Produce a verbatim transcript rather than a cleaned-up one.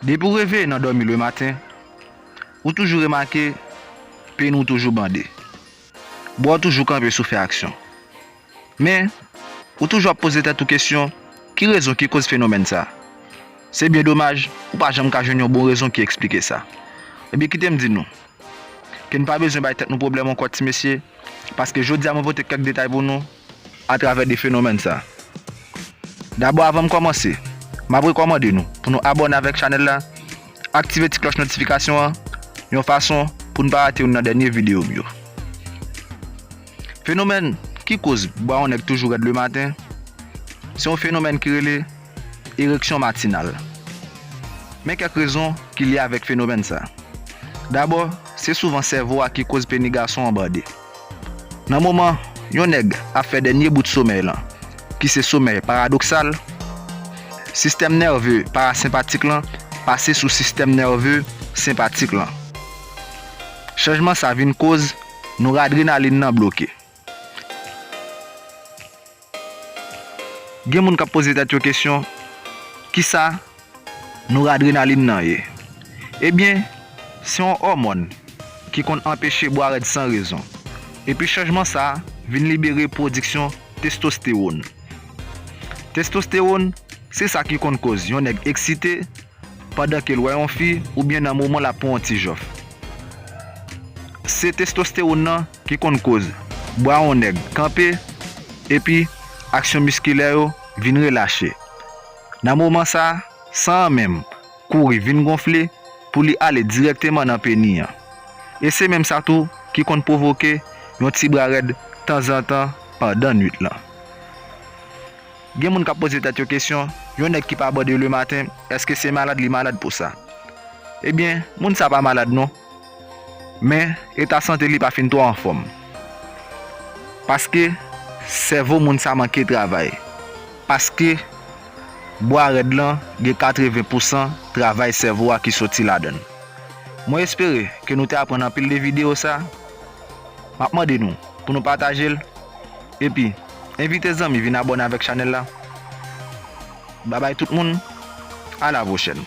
Depi w reveye nan dòmi lematen, ou toujou remake peni w toujou bande. Bra w toujou kanpe sou fè aksyon. Men, ou toujou ap poze tèt ou kesyon, ki rezon ki koz fenomèn sa? Se byen domaj, ou pa janm ka jwenn yon bon rezon ki eksplike sa. Ebyen, kite m di nou, ke n pa bezwen bay tèt nou pwoblèm ankò, ti mesye, paske jodi a mwen pote kèk detay pou nou atravè de fenomèn sa. Dabò, avan m kòmanse, m ap rekòmande nou pou nou abòne avèk chanèl la, aktive ti klòch notifikasyon an, yon fason pou n pa rate youn nan dènye videyo m yo. Fenomèn ki koz bra yon nèg toujou rèd lematen, se yon fenomèn ki rele ereksyon matinal. Men kèk rezon ki lye avèk fenomèn sa. Dabò, se souvan sèvo a ki koz peni gason an bande. Nan moman yon nèg ap fè dènye bout somèy lan, ki se somèy paradoksal, sistèm nève parasenpatik lan pase sou sistèm nève senpatik lan. Chanjman sa vin koz nouradrenalin nan bloke. Gen moun k ap poze tèt yo kesyon, kisa nouradrenalin nan ye? Ebyen, se yon òmòn ki konn anpeche bra rèd san rezon. Epi chanjman sa a vin libere pwodiksyon testostewòn. Testostewòn, se sa ki konn koz yon nèg eksite pandan ke l wè yon fi oubyen nan moman l ap pran yon ti jòf. Se testostewòn nan ki konn koz bra yon nèg kanpe, epi aksyon miskilè yo vin relache. Nan moman sa a, san an menm kouri vin gonfle pou li ale dirèkteman nan peni an. E se menm sa tou ki konn pwovoke yon ti bra rèd tanzantan pandan nwit lan. Gen moun k ap poze tèt yo kesyon, yon nèg ki pa bande lematen, èske se malad li malad pou sa? Ebyen, moun sa pa malad non. Men, eta sante li pa fin twò anfòm. Paske, sèvo moun sa manke travay. Paske, bra rèd lan gen katreven pousan travay sèvo a ki soti ladan l. Mwen espere ke nou te aprann anpil de videyo sa. M ap mande nou pou nou pataje l. Epi, envite zanmi vin abòne avèk chanèl la. Babay tout moun, a la pwochèn.